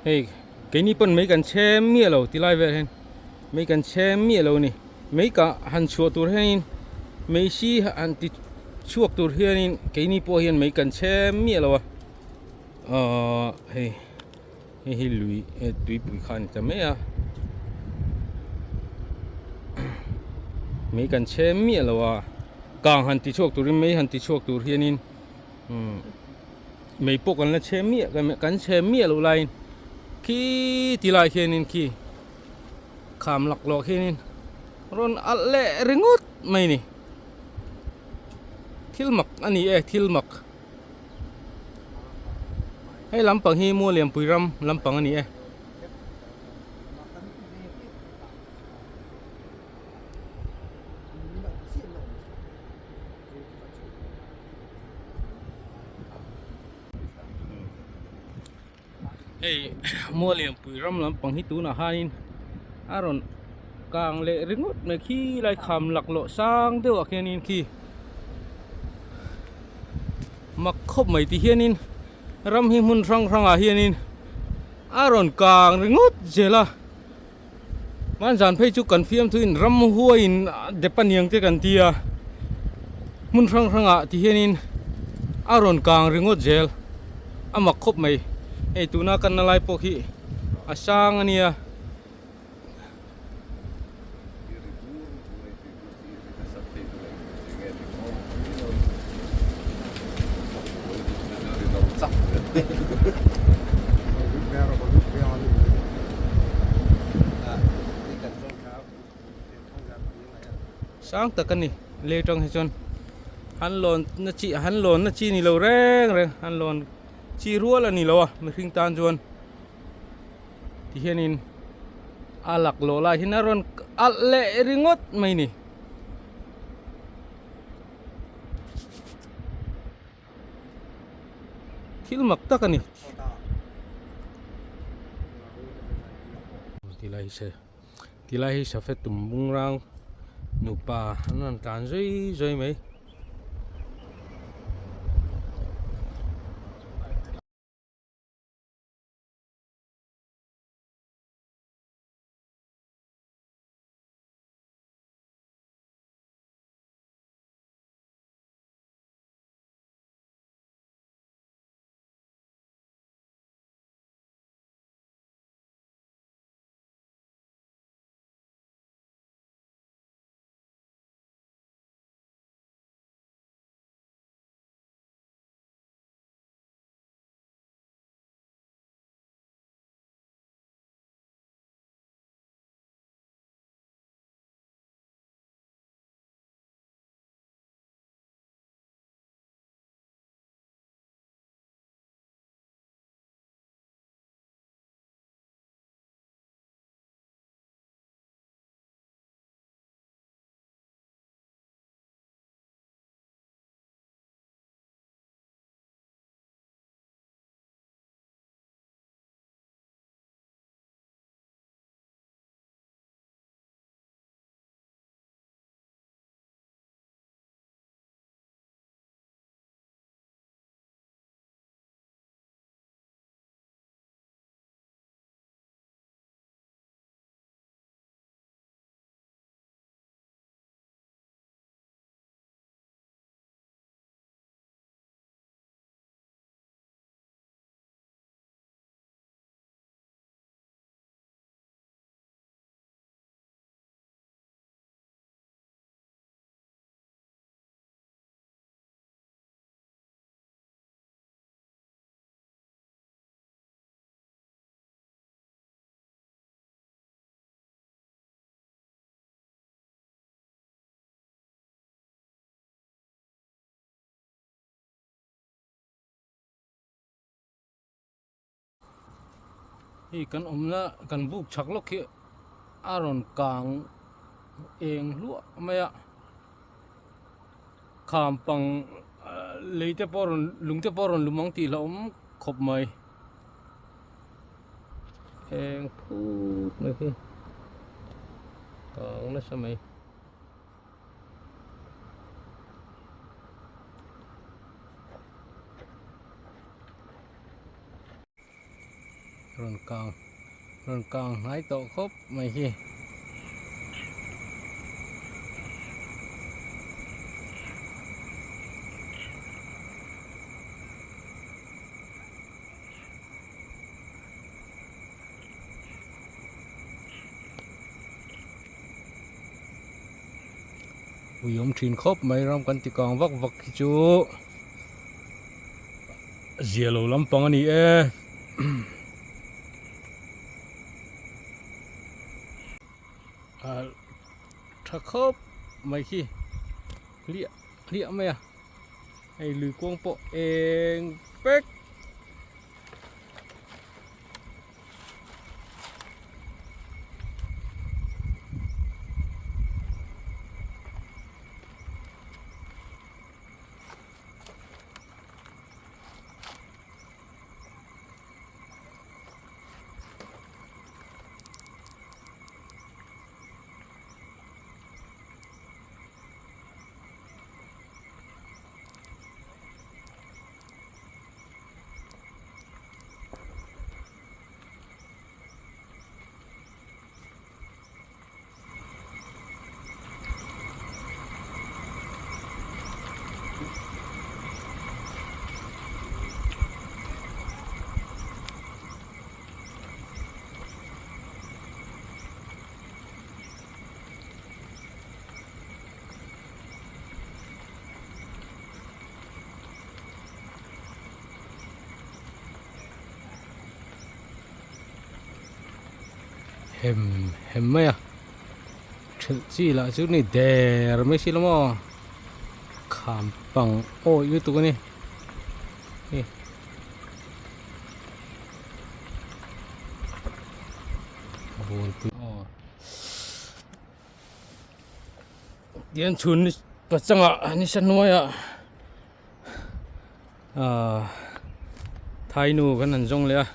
Hei keini pawn mei kan chhem miah lo ti lai velah hian mei kan chhem miah lo a ni mei kah han chhuah tur hianin mei si han ti chhuak tur hianin keini pawh hian mei kan chhem miah lo a ahh hei hei hi lui tuipui kha a ni ta mai a mei kan chhem miah lo a kang han ti chhuak turin mei han ti chhuak tur hianin umm. Mei pawh kan la chhe miah kan chhe miah loh laiin khi ti lai khianin khi kham laklawh khianin rawn alh leh ringawt mai a ni thil mak a ni e thil mak hei lampang hi Mualianpui ram lampang a ni e. Hei Mualianpui ram lampang hi tunah hianin a rawn kang leh ringawt mai khi lai kham laklawh sang deuh ah khianin khi mak khawp mai ti hianin ram hi hmun hrang hrang ah hianin a rawn kang ringawt zel a. Hmanzan phei chu kan fiamthuin ramhuaiin dep a niang te kan ti a, hmun hrang hrangah ti hianin a rawn kang ringawt zel a mak khawp mai. Hei tuna kan na lai pawh khi a sang a nia. Sang tak a ni lei tang hi chuan han lawn na chi han lawn na chi ni lo reng reng han lawn chi rual a ni lo a mihring tan chuan ti hianin a laklawh lai hian a rawn alh leh ringawt mai a ni. Thil mak tak a ni. Tilai hi se tilai hi safe tum bung rang nupa an rawn tlan zui zui mai. Hei kan awmna kan buk chhak lawk hi a rawn kang eng hluah mai a kham pang lei te pawh a rawn lung te pawh a rawn lum ang tih hlauhawm khawp mai eng phut mai hi kang nasa mai. Rawn kang rawn kang hnai tawh khawp mai hi. Ui awm thin khawp mai ram kan ti kang vak vak hi chu zia lo lampang a ni e. Tha khawp mai khi hliah hliah mai a hei lui kuang pawh eng vek. Hem hem mai a thelh chi lah chu ni der mai si lo maw kham pang awih lutuk a ni hei. Bualpui aw. Tian chhun ni pachangah nisa hnuaiah ahh thainu kan han zawng leh a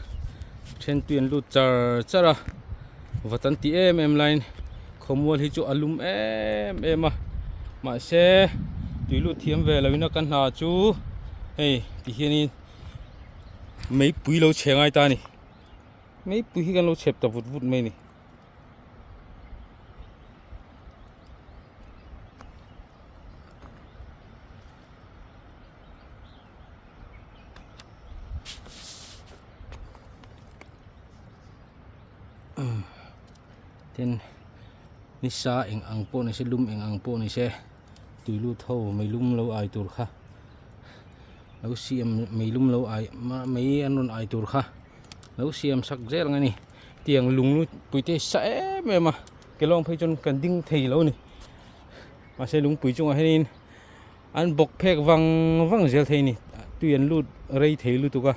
then tui an lut char char a vat an tih em em laiin khawmual hi chu a lum em em a mahse tui lut thiam ve lo in a ka hna chu hei ti hianin meipui lo chhe ngai ta a ni meipui hi kan lo chhep ta vut vut mai a ni. Tin nisa eng ang pawh ni se lum eng ang pawh ni se tui lut ho meilum lo ai tur kha lo siam meilum lo ai mei an rawn ai tur kha lo siam sak zel ang a ni. Tiang lung pui te sa em em a kelawng phei chuan kan ding thei lo a ni mahse lungpui chungah hianin an bawk phek vang vang zel thei a ni tui an lut rei thei lutuk a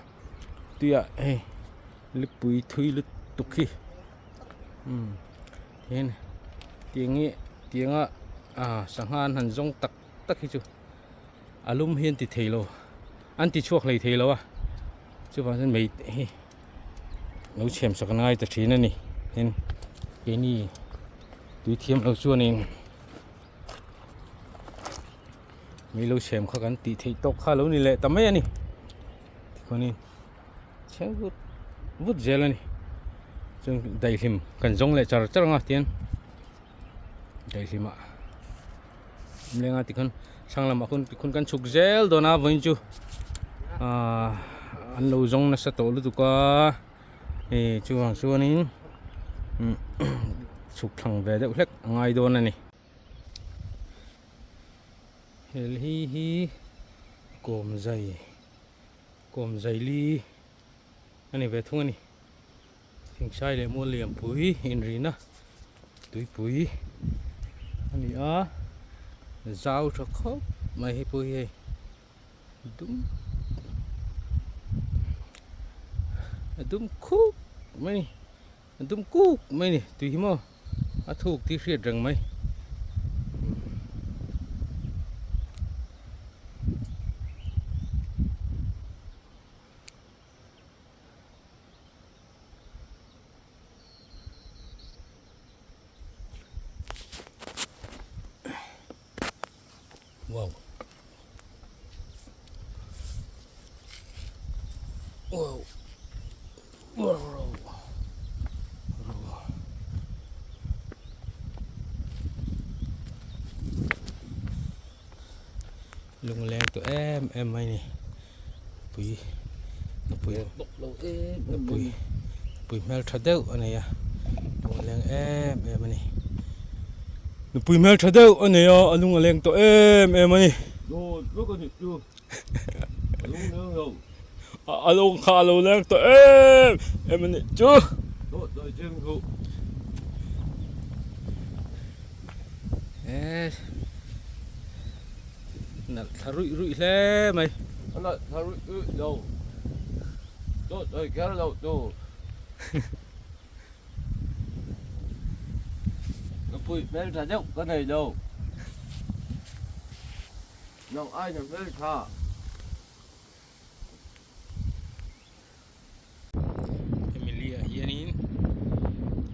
tuiah hei lipui thui lutuk hi umm tihian tiang hi tianga ah sangha an han zawng tak tak hi chu a lum hi an ti thei lo an ti chhuak hlei thei lo a chuvang chuan mei hi. Lo chhiam sak ngai ta thin a ni tin keini tui thiam lo chuanin mi lo chhem kha kan tih theih tawk kha lo ni leh ta mai a ni tikhuanin chheng vut vut zel a ni chuan daihlim kan zawng leh char char ang a tian daihlimah lenga tikhan hrang lamah khawn tikhawn kan chhuk zel dawn a vawiin chu ahh an lo zawng nasa tawh lutuk a hei chuvang chuanin chhuk thlang ve deuh hlek a ngai dawn a ni hel hi hi kawm zai kawm zai li a ni ve thung a ni. Thingsai leh mual lianpui inrina tuipui a ni a zau tha khawp mai hei pawh hi hei dum a dum khup mai a ni a dum kuk mai a ni tui hi maw a thuk tih hriat reng mai. Wow. Wow. Wow. em em mai a ni pui nupui nupui nupui hmeltha deuh a nei a lung a leng em em a ni nupui hmeltha deuh a nei a a lung a leng tawh em em a ni a lung kha a lo leng tawh em em a nih chu. Nalh thla ruih ruih hle mai. A nalh thla ruih ruih lo. Dawt sawi kher lo tu. Nupui hmeltha deuh ka nei lo. Nang aina hmeltha. Hemi li ah hianin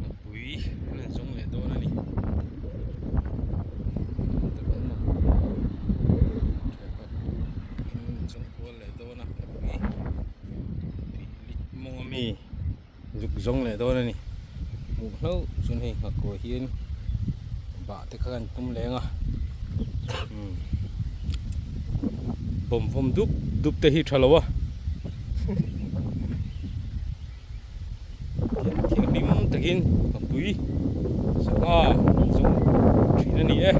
ngapui an han zawng leh dawn a ni an zawng kual leh dawn a ngapui tih mawng ami zuk zawng leh dawn a ni hmuh hlauh chuan hei nghakuai hian bah te kha kan tum leng a umm bawm vawm dup dup te hi tha lo a thianghlim takin a pui sangha zawng thin a ni e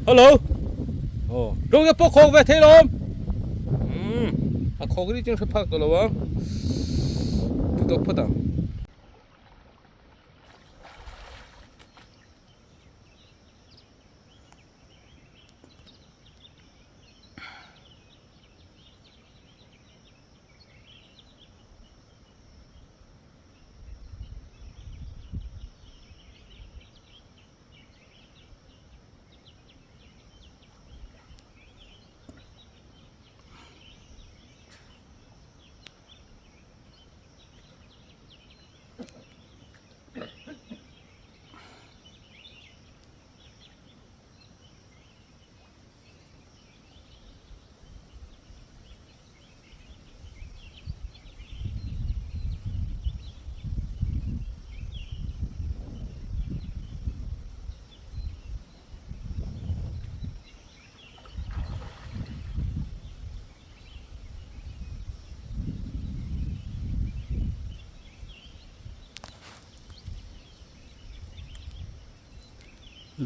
hello aw rawng te pawh khawk ve thei lawm umm a khawk ri chu hre phak tawh lo ang duh tawk phawt ang.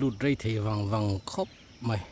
Lut rei thei vang vang khawp mai.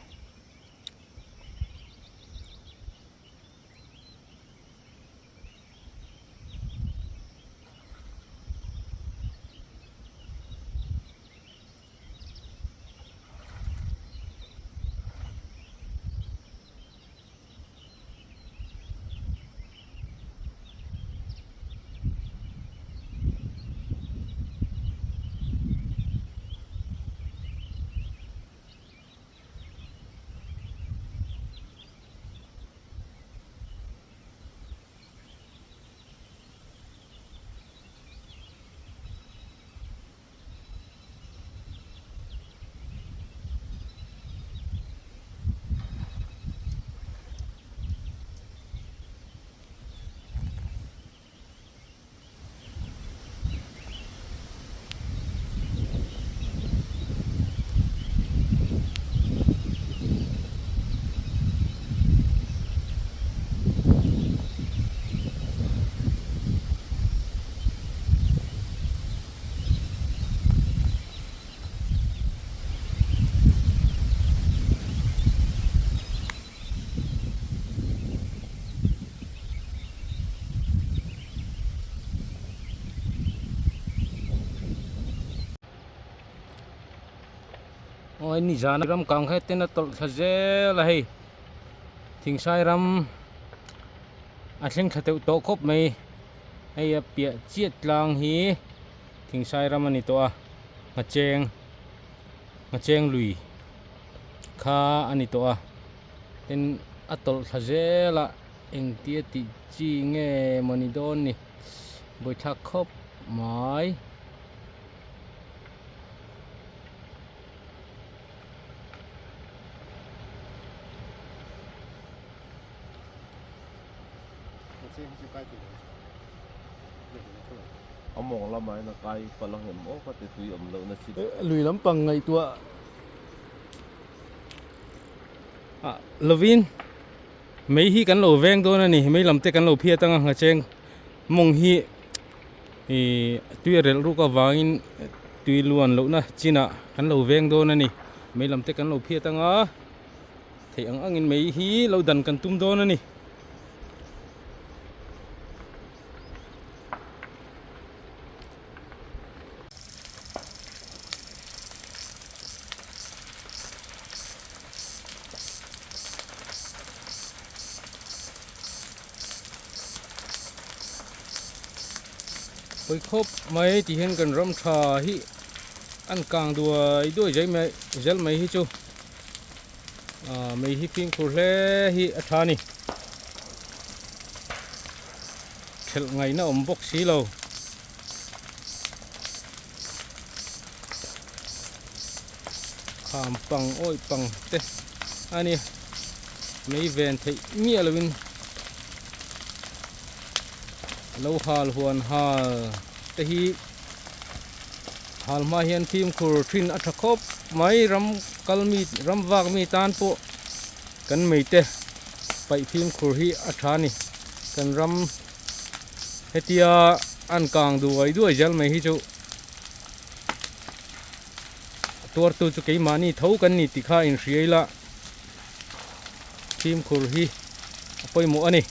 Aw ni zan ram kang kha ten a tawlh thla zel a hei thingsai ram a thleng thla teuh tawh khawp mai hei a piah chiah tlang hi thingsai ram a ni tawh a ngacheng ngacheng lui kha a ni tawh a tin a tawlh thla zel a engtia tih chi nge maw ni dawn ni buaithlak khawp mai. A mawng lamah hian a kai palh ang em aw ka ti tui awm lohna chi. Lui lampang ngaihtuah. Lovin mei hi kan lo veng dawn a ni mei lam te kan lo phiat anga nghacheng mawng hi ihh tui a relh ruk avangin tui luan lohna chinah kan lo veng dawn a ni mei lam te kan lo phiat anga theih ang angin mei hi lo dan kan tum dawn a ni. Pawi khawp mai ti hian kan ram tha hi an kang duai duai zai mai zel mai hi chu ah mei hi fimkhur hle hi a tha a ni. Thelh ngaihna awm bawk si lo. Kham pang awih pang te a ni. Mei ven theih miah lovin lo hal huan hal te hi hal hma hian fimkhur thin a tha khawp mai. Ram kal mi ram vak mi tan pawh kan mei te paih fimkhur hi a tha a ni. Kan ram hetia an kang duai duai zel mai hi chu tuartu chu keimahni tho kan ni tih kha inhria ila fimkhur hi a pawimawh a ni.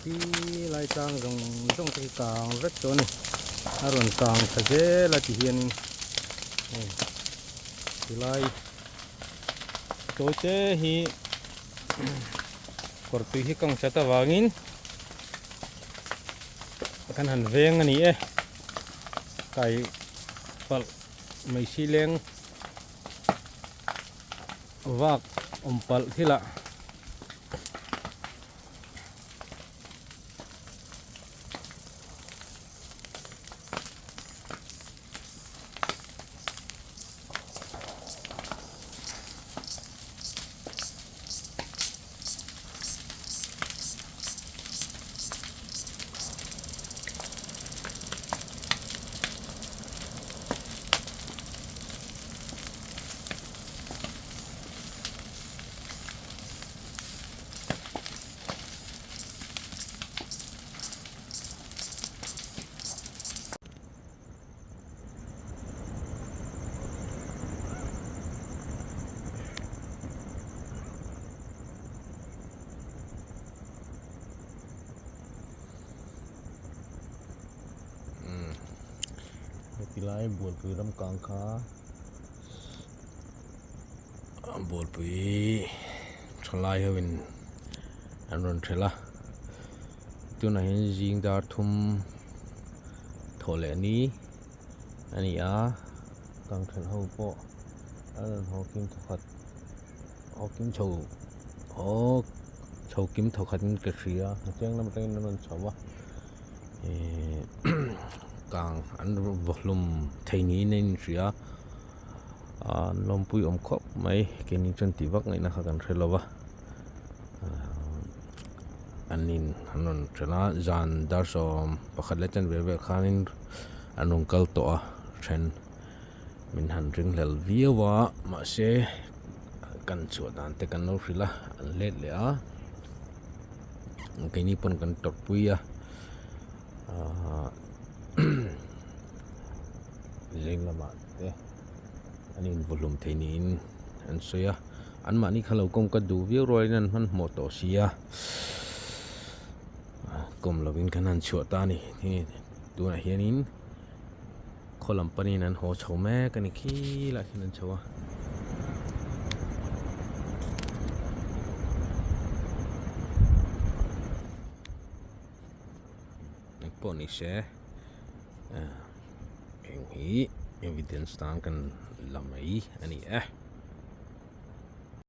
Khi lai tlang zawng zawng te hi kang vek tawh a ni a rawn kang tha zel a ti hianin hei tilai tawi te hi kawr tui hi kang chat avangin kan han veng a ni e kai palh mai si leng vak awm palh thil ah. Heti lai bualpui ram kang kha bualpui thalai ho in an rawn thelh a tunah hian zing dar thum thawh leh ni a ni a kang thelh ho pawh an rawn haw kim thawkhat haw kim chho haw chho kim thawkhat in ka hria a chiang lam atangin an rawn chho a ihh kang an vaw hlum thei niin a inhria an lawmpui awm khawp mai keini chuan tih vak ngaihna kha kan hre lo va an in an rawn ṭhen a zan dar sawm pakhat leh chanve vel khanin an rawn kal tawh a ṭhen min han ringhlel viau a mahse kan chhuah dan te kan lo hrilh a an let leh a keini pawn kan tawrhpui a ahh. Zing lamah te an invuhlum thei niin an sawi a anmahni kha lo kawm ka duh viau rualin an hmanhmawh tawh si a kawm lovin kan han chhuah ta a ni tunah hianin khaw lam panin an haw chho mek a ni khilaiah khian an chho a. Engpawh ni se eng hi evidence tan kan la mai a ni e.